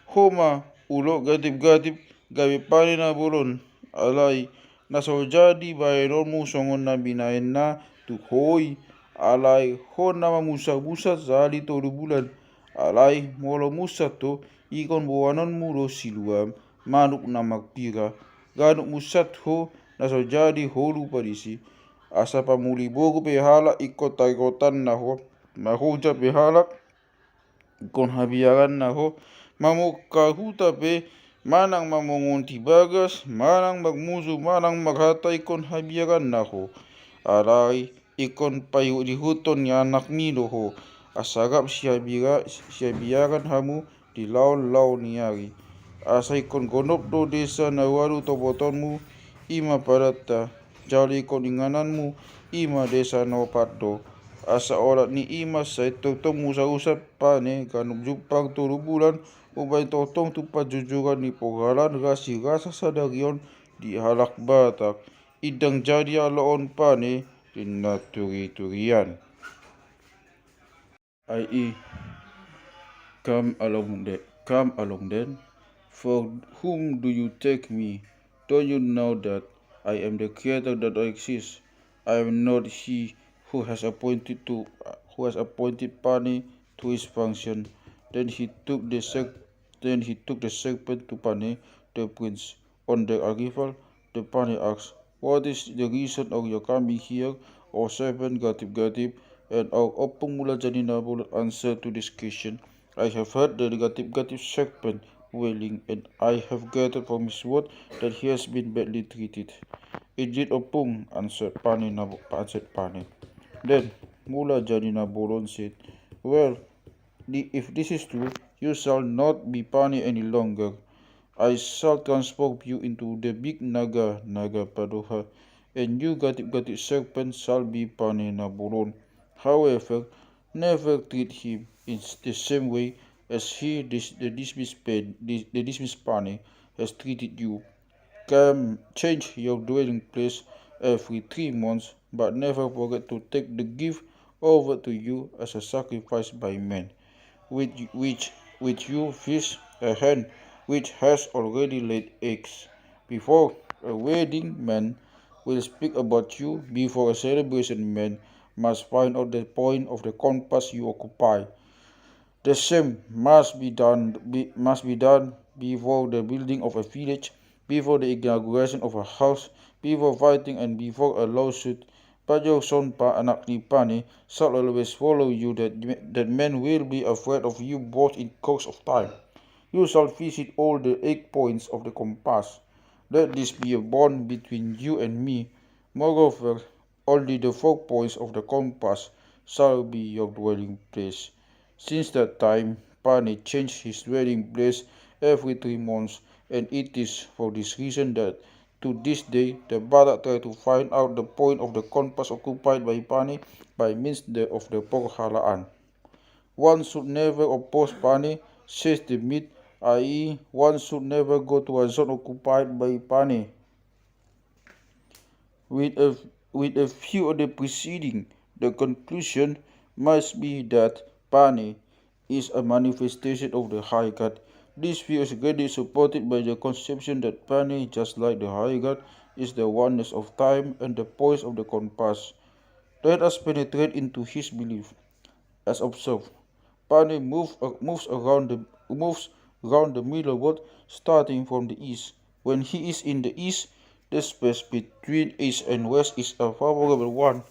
Ho ma ulok Gatip Gatip gabe Pane na bolon. Alai na so jadi bahenonmu songon na binahenna tu ho i. Alai ho nama musat-musat sahali tolu bulan. Alai molo musat ho, ingkon boanonmu do siluam, manuk na marpira. Ganup musat ho, na so jadi ho lupa disi. Asa pamuli boru pe halak ingkon tagotanna ho, marhorja pe halak ingkon habiaranna ho, mamungka huta pe manang mamongon tibagas, manang marmusu, manang marhata ingkon habiaranna ho. Alai ingkon paihuthon ni anakmi do ho, asa rap sihabira-, sihabiaran hamu di laon-laon ni ari. Asa ingkon gonop do desa na ualu topotonmu, i ma padanta, jala ingkon ingananmu, i ma desa na opat do. Asa olat ni i ma sai tongtong musa-usa Pane ganup jumpang tolu bulan, umbahen tongtong tu panjujuran ni pohalan rasirasa sadari on di halak Batak. Indang jadi aloon Pane di na turi-turian. I E, come along the-, come along then. For whom do you take me? Don't you know that I am the creator that exists? I am not he who has appointed to, who has appointed Pane to his function. Then he took the serp-, then he took the serpent to Pane, the prince. On their arrival, the Pane asked, "What is the reason of your coming here, O serpent Gatip Gatip?" And our Ompung Mula Jadi Na Bolon answered to this question, "I have heard the Gatip Gatip serpent wailing, and I have gathered from his word that he has been badly treated." "Indeed, Ompung," answered Pane Na Bo-, answered Pane. Then Mula Jadi Na Bolon said, "Well, the, if this is true, you shall not be Pane any longer. I shall transform you into the big Naga, Naga Padoha, and you Gatip Gatip serpent shall be Pane Na Bolon. However, Never treat him in the same way as he dis- the dismissed Pan- the dismissed Pane has treated you. Come, change your dwelling place every three months, but never forget to take the gift offered to you as a sacrifice by men, which which which you feast a hen which has already laid eggs. Before a wedding, men will speak about you. Before a celebration, men must find out the point of the compass you occupy. The same must be done be, must be done before the building of a village, before the inauguration of a house, before fighting, and before a lawsuit. But your son, Pa- anak ni Pane, shall always follow you, that, that men will be afraid of you both in course of time. You shall visit all the eight points of the compass. Let this be a bond between you and me. Moreover, only the four points of the compass shall be your dwelling place. Since that time, Pane changed his dwelling place every three months, and it is for this reason that to this day the Batak try to find out the point of the compass occupied by Pane by means the, of the Porhalaan. One should never oppose Pane, says the myth, that is, one should never go to a zone occupied by Pane. With a, with a view of the preceding, the conclusion must be that Pane is a manifestation of the High God. This view is greatly supported by the conception that Pane, just like the High God, is the oneness of time and the poise of the compass. Let us penetrate into his belief. As observed, Pane move, uh, moves around the moves round the middle world, starting from the east. When he is in the east, the space between east and west is a favorable one.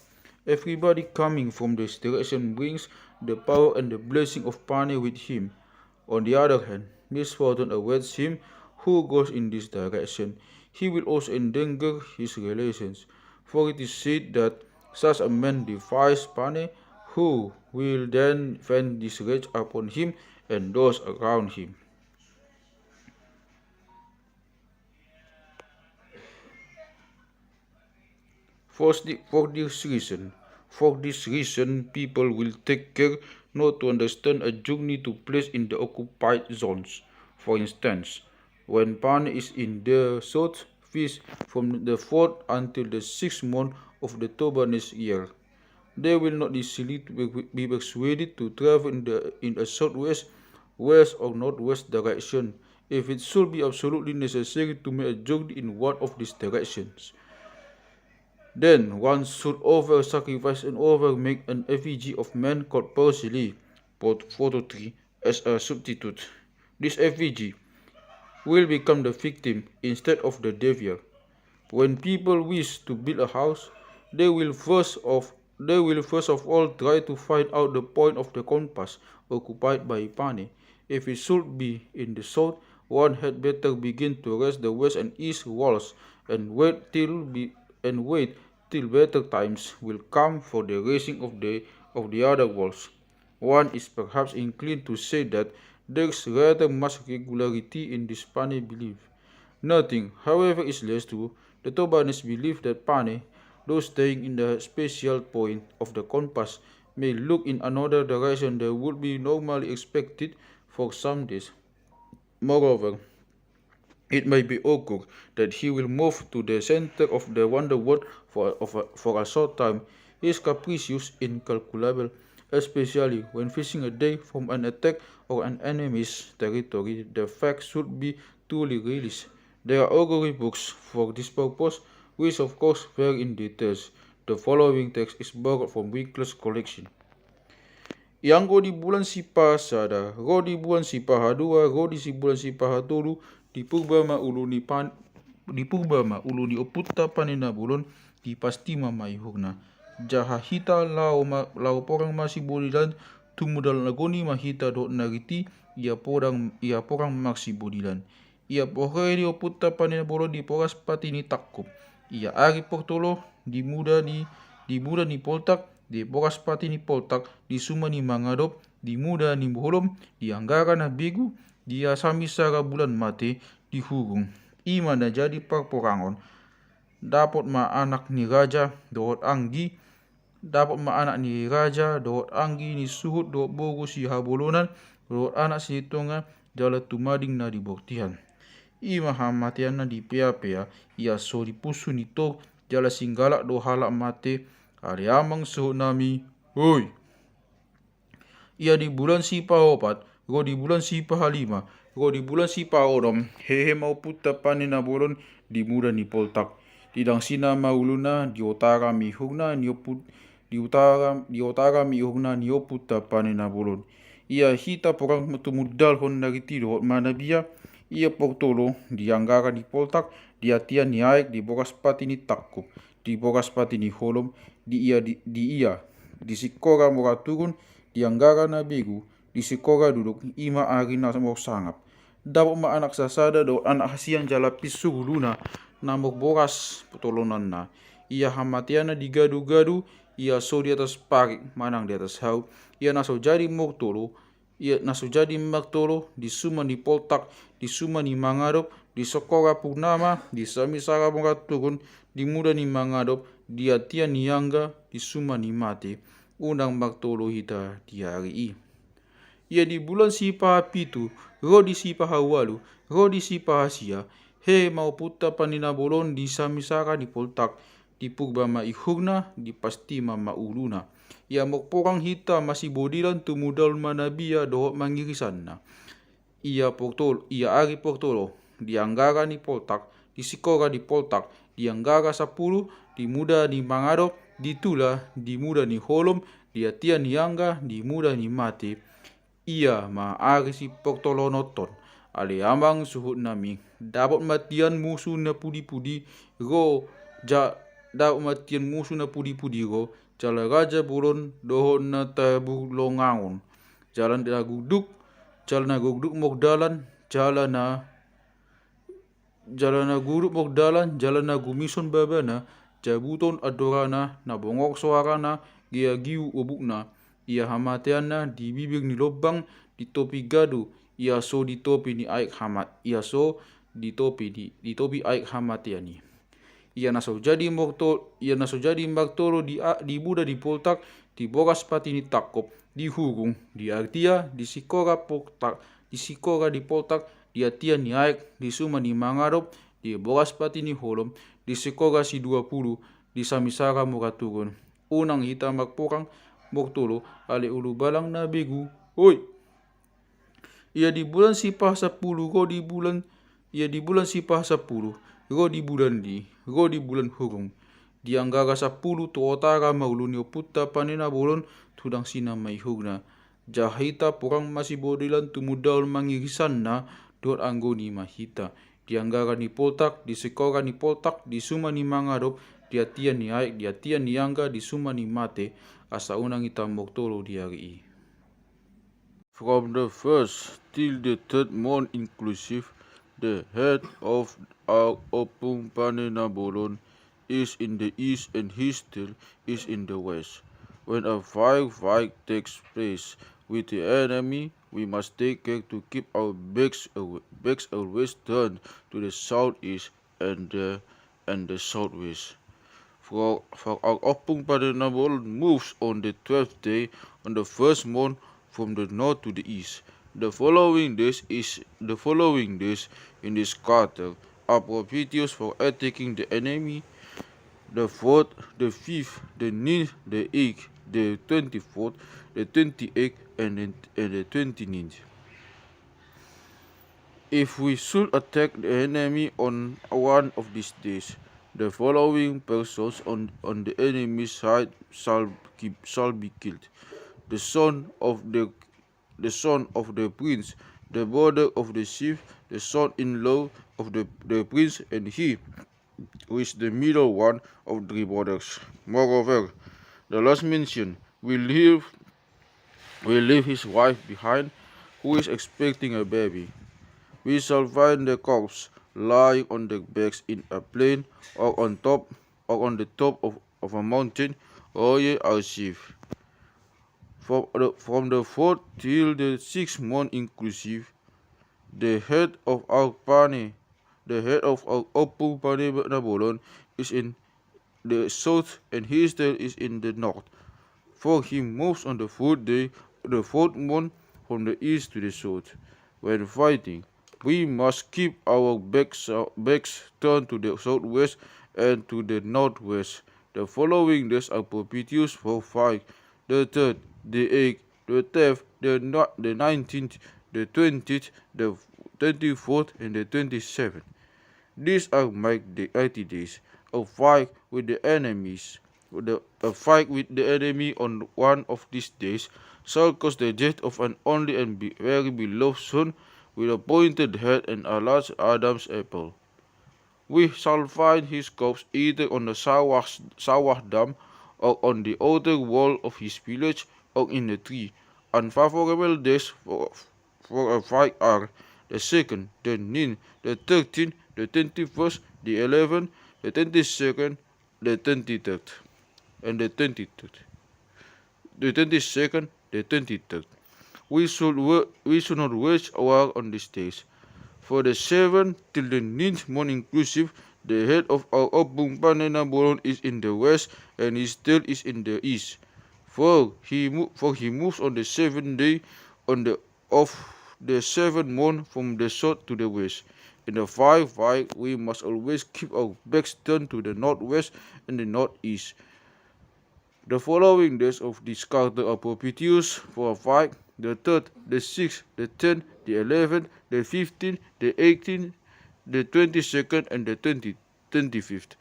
Everybody coming from this direction brings the power and the blessing of Pane with him. On the other hand, misfortune awaits him who goes in this direction. He will also endanger his relations, for it is said that such a man defies Pane, who will then vent this rage upon him and those around him. For thi- for this reason, for this reason, people will take care not to understand a journey to place in the occupied zones. For instance, when Pane is in the south, fish from the fourth until the sixth month of the Tobanese year. They will not easily be be persuaded to travel in the in a southwest, west, or northwest direction if it should be absolutely necessary to make a journey in one of these directions. Then one should offer sacrifice and offer make an effigy of man called Persili, pot photo tree, as a substitute. This effigy will become the victim instead of the dweller. When people wish to build a house, they will first of they will first of all try to find out the point of the compass occupied by Pane. If it should be in the south, one had better begin to raise the west and east walls and wait till be, and wait till better times will come for the raising of the of the other walls. One is perhaps inclined to say that there is rather much regularity in this Pane belief. Nothing, however, is less true. The Tobanese believe that Pane, though staying in the special point of the compass, may look in another direction than would be normally expected for some days. Moreover, it may be occur that he will move to the center of the wonder world for, of a, for a short time. He is capricious, incalculable, especially when facing a day from an attack or an enemy's territory. The fact should be truly realized. There are augury books for this purpose, which of course vary in details. The following text is borrowed from Winkler's collection. Ianggo di bulan sipasada, ro di bulan sipahadua, ro di si bulan sipahatolu, di purba ma ulu ni pan, di purba ma ulu ni ompunta Pane na bolon, dipasti ma maihurna. Jaha hita laho ma, laho porang marsibodilan, tumundalhon na goni ma hita dohot na riti, ia porang, ia porang marsibodilan. Ia porang ni ompunta Pane na bolon diporas pati ni tangkup. Ia ari portolo, di muda ni, di muda ni poltak, diporas pati ni poltak, di suma ni mangadop, di muda ni holom, di anggara na begu, di asami sara bulan mate, di hurung. I ma na jadi parporangon. Dapot ma anak ni raja, dohot anggi, Dapot ma anak ni raja, dohot anggi ni suhut, dohot boru sihabolonan, dohot anak sinintonga, jala tumading na di bortihan. I ma hamateanna di peapea, ia so di punsu ni toru, jala singgalak do halak mate, ale amang suhutnami, oi. Ia di bulan sipaopat, ro di bulan sipahalima, ro di bulan sipaonom, hehe ma ompunta Pane Na Bolon di muda ni poltak. Di dangsina ma uluna, di otara ma ihurna, ni ompun, di utara, di otara ma ihurna ni ompunta Pane Na Bolon. Ia hita porang tumundalhon na riti dohot manabia, ia portolo, di anggara ni poltak, di atia ni aek, di boras pati ni tangkup, di boras pati ni holom, di ia, di, di ia, di singkora mora turun, di anggara na begu, di singkora duduk, i ma ari na mora sangap. Dapot ma anak sasada dohot anak hasian jala pinsu ngoluna, na mora boras tolonanna. Ia hamateanna di gadugadu, ia so di atas parik manang di atas hau, ia na so jadi mortolo, ia na so jadi mortolo, di suma ni poltak, di suma ni mangadop, di singkora purnama, di samisara mora turun, di muda ni mangadop, di atia ni angga, di suma ni mate. Unang mortolo hita di ari i. Ia di bulan sipahapitu, ro di sipahaualu, ro di sipahasia, hehe ma ompunta Pane Na Bolon di samisara ni poltak, di purba ma ihurna, di pastima ma uluna. Ia mora porang hita masibodilan tumundalhon manabia dohot mangirisanna. Ia portol, ia ari portolo, di anggara ni poltak, di singkora ni poltak, di anggara sampulu, di muda ni mangadop, di tula, di muda ni holom, di atia ni angga, di muda ni mate. Ia ma ari siportolononhon, ale amang suhutnami, dapot ma tian musu na pudipudi ro, ja, dapot ma tian musu na pudipudi ro, jala raja bolon dohot na tarbulongangon, jala na gugduk, jala na gugduk mora dalan, jala na jala na gurut mora dalan, jala na gumison babana, jabuton andorana, na bongor soarana, geagiu obukna. Ia hamateanna di bibir ni lombang, di topi gadu, ia so di topi ni aek hamat, ia so di topi di, di topi aek hamatean i. Ia na so jadi morto, ia na so jadi mortolo di a, di muda ni poltak, di boras pati ni tangkup, di hurung, di atia, di singkora poltak, di singkora ni poltak, di atia ni aek, di suma ni mangadop, di boras pati ni holom, di singkora siduapulu, di samisara mora turun. Unang hita mora porang mortolo, ale ulubalang na begu. Oi. Ia di bulan sipasampulu, ro di bulan, ia di bulan sipasampulu, ro di bulan di, ro di bulan hurung. Di anggara sampulu tu otara ma ulu ni ompunta Pane Na Bolon, tu dangsina ma ihurna. Jala hita porang masibodilan tumundalhon mangirisanna, dohot anggoni ma hita. Di anggara ni poltak, di singkora ni poltak, di suma ni mangadop, di atia ni aek, di atia ni angga, di suma ni mate, asa unang hita mortolo di ari i. From the first till the third month inclusive, the head of our Ompung Pane Na Bolon is in the east and his tail is in the west. When a firefight takes place with the enemy, we must take care to keep our backs, aw- backs always turned to the southeast and the, and the southwest. For, for our Ompung Pane Na Bolon moves on the twelfth day on the first month from the north to the east. The following days is, the following days in this quarter are propitious for attacking the enemy. The fourth, the fifth, the ninth, the eighth, the twenty-fourth, the twenty-eighth, and the, and the twenty-ninth. If we should attack the enemy on one of these days, the following persons on, on the enemy's side shall keep, shall be killed: the son of the, the son of the prince, the brother of the chief, the son-in-law of the, the prince, and he who is the middle one of three brothers. Moreover, the last mentioned will leave, will leave his wife behind, who is expecting a baby. We shall find the corpse lying on the backs in a plain or on top, or on the top of, of a mountain. O ye our chief. From the, from the fourth till the sixth month inclusive, the head of our Pane, the head of our Ompung Pane Na Bolon is in, the south, and his tail is in the north. For he moves on the fourth day, the fourth month, from the east to the south. When fighting, we must keep our backs, backs turned to the southwest and to the northwest. The following days are propitious for fight: the third, the eighth, the tenth, the ni-, the nineteenth, the twentieth, the twenty-fourth, and the twenty-seventh. These are my, the mighty days of fight with the enemies. The, a fight with the enemy on one of these days shall cause the death of an only and be, very beloved son, with a pointed head and a large Adam's apple. We shall find his corpse either on the south, south dam, or on the outer wall of his village, or in a tree. Unfavorable days for, for a fight are the second, the ninth, the thirteenth, the twenty-first, the eleventh, the twenty-second, the twenty-third, and the twenty-third, the twenty-second, the twenty-third. We should wa-, we should not wage war on these days. For the seventh till the ninth month inclusive, the head of our Ompung Pane Nabolon is in the west, and his tail is in the east. For he mo-, for he moves on the seventh day on the, of the seventh month from the south to the west. In the fight, fight, we must always keep our backs turned to the northwest and the northeast. The following days of this quarter are propitious for a fight: the third, the sixth, the tenth, the eleventh, the fifteenth, the eighteenth, the twenty-second, and the twenty, twenty-fifth.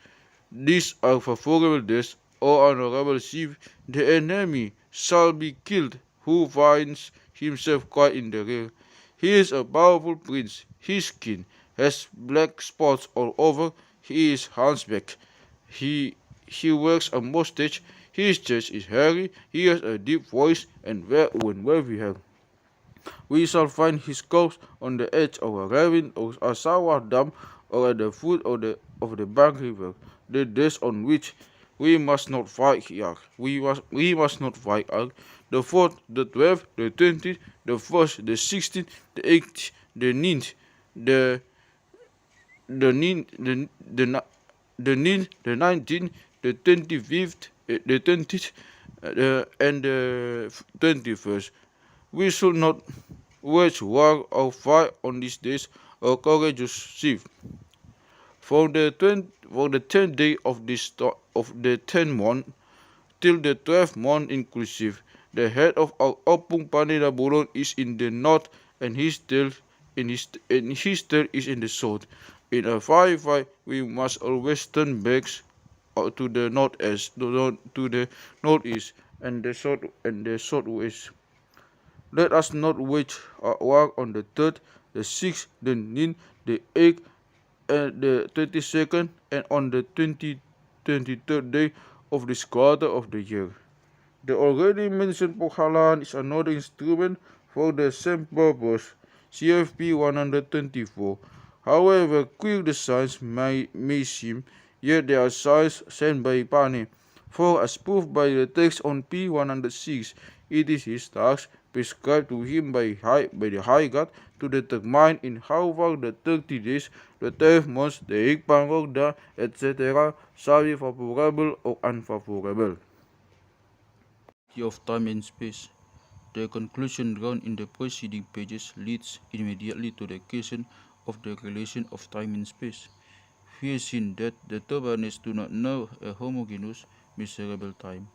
These are favorable days, O honorable chief. The enemy shall be killed who finds himself quiet in the rear. He is a powerful prince. His skin has black spots all over. He is hunchback. He, he wears a mustache. His chest is hairy. He has a deep voice and well-worn wavy hair. We shall find his corpse on the edge of a ravine or a shower dam or at the foot of the, of the Bang River. The days on which we must not fight are, we must, we must not fight are the fourth, the twelfth, the twentieth, the first, the sixteenth, the eighth, the ninth, the, the ninth, the, the ni-, the ninth, the nineteenth, the twenty-fifth, eh, the twentieth, eh, and the twenty-first. We should not wage war or fight on these days, O courageous chief. For the twen-, for the tenth day of this to-, of the tenth month, till the twelfth month inclusive, the head of our Ompung Pane Nabolon is in the north, and his tail in his, and his tail is in the south. In a fight, fight, we must always turn backs, uh, to the northeast, to the, to the northeast, and the south, and the southwest. Let us not wage a war on the third, the sixth, the ninth, the eighth, and the twenty-second, and on the twenty, twenty-third day of this quarter of the year. The already mentioned porhalaan is another instrument for the same purpose, C F P one hundred twenty-four. However queer the signs may, may seem, yet they are signs sent by Pane. For as proved by the text on P one hundred six, it is his task, prescribed to him by high, by the high God, to determine in how far the thirty days, the twelve months, the Ig Pangorda, et cetera, shall be favorable or unfavorable. Of time and space. The conclusion drawn in the preceding pages leads immediately to the question of the relation of time and space. Fearing that the Tobanes do not know a homogeneous, measurable time,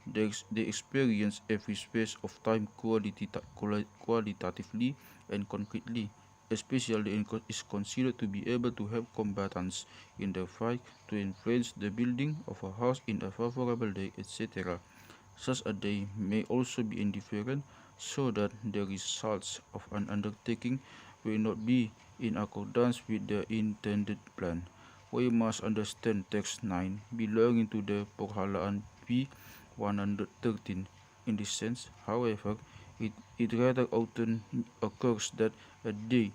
they ex-, they experience every space of time qualita-, quali-, qualitatively and concretely. Especially in co-, is considered to be able to help combatants in the fight, to influence the building of a house in a favorable day, et cetera. Such a day may also be indifferent, so that the results of an undertaking will not be in accordance with the intended plan. We must understand text nine, belonging to the porhalaan P one hundred thirteen. In this sense, however, it, it rather often occurs that a day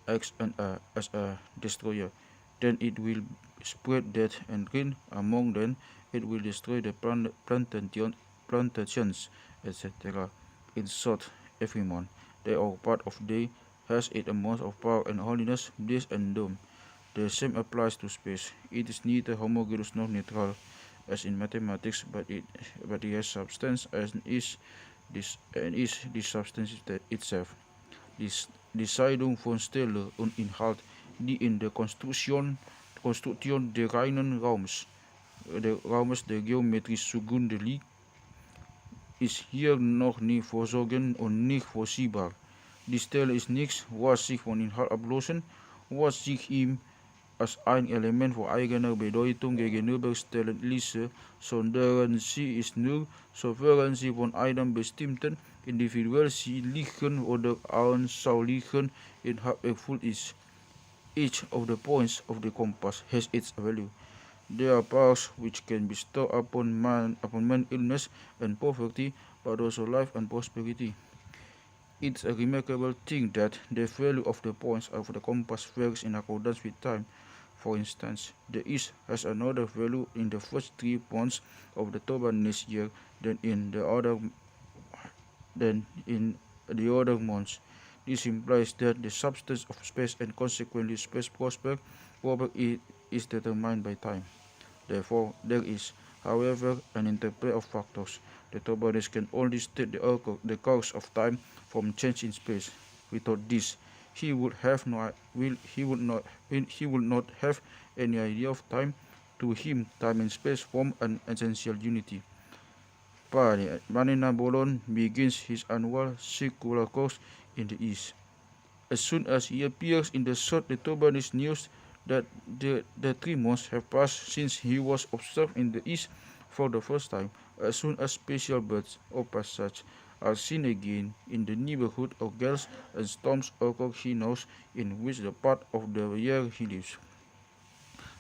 acts an, uh, as a destroyer, then it will spread death and ruin among them, it will destroy the plant-, plantation, plantations, et cetera. In short, every month, day or part of day, has its amount of power and holiness, bliss and doom. The same applies to space. It is neither homogeneous nor neutral, as in mathematics, but it, but it has substance and is this, and is this substance it-, itself. This, die Scheidung von Stelle und Inhalt, die in der Konstruktion, Konstruktion der reinen Raums, der Raumes der Geometrie zugrunde liegt, ist hier noch nie vorgesehen und nicht vollziehbar. Die Stelle ist nichts, was sich von Inhalt ablosen, was sich ihm als ein Element von eigener Bedeutung gegenüberstellen ließe, sondern sie ist nur, sofern sie von einem bestimmten individuellen sinnlichen oder anschaulichen Inhalt erfüllt ist. Each of the points of the compass has its value. There are parts which can bestow upon man, upon man illness and poverty, but also life and prosperity. It's a remarkable thing that the value of the points of the compass varies in accordance with time. For instance, the east has another value in the first three months of the October next year than in the other, than in the other months. This implies that the substance of space and consequently space prospect proper i-, is determined by time. Therefore, there is, however, an interplay of factors. The Tobanis can only state the, occur-, the course of time from change in space. Without this, he would have no i-, will, he would not, he would not have any idea of time. To him, time and space form an essential unity. Pari, Manina Bolon begins his annual circular course in the east. As soon as he appears in the south, the Tobanis knows that the, the three months have passed since he was observed in the east for the first time. As soon as special birds of passage are seen again in the neighborhood of gales and storms occur, he knows in which the part of the year he lives.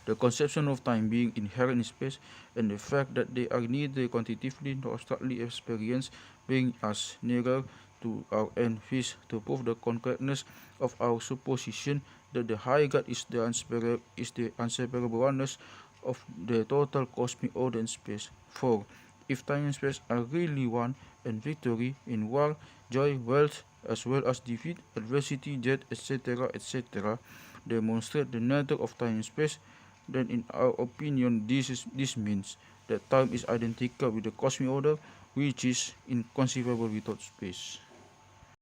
The conception of time being inherent in space and the fact that they are neither quantitatively nor abstractly experienced bring us nearer to our end wish to prove the correctness of our supposition that the high God is the unseparable, is the inseparable oneness of the total cosmic order in space. For if time and space are really one, and victory in war, joy, wealth, as well as defeat, adversity, death, et cetera, et cetera, demonstrate the nature of time and space, then in our opinion, this is, this means that time is identical with the cosmic order, which is inconceivable without space.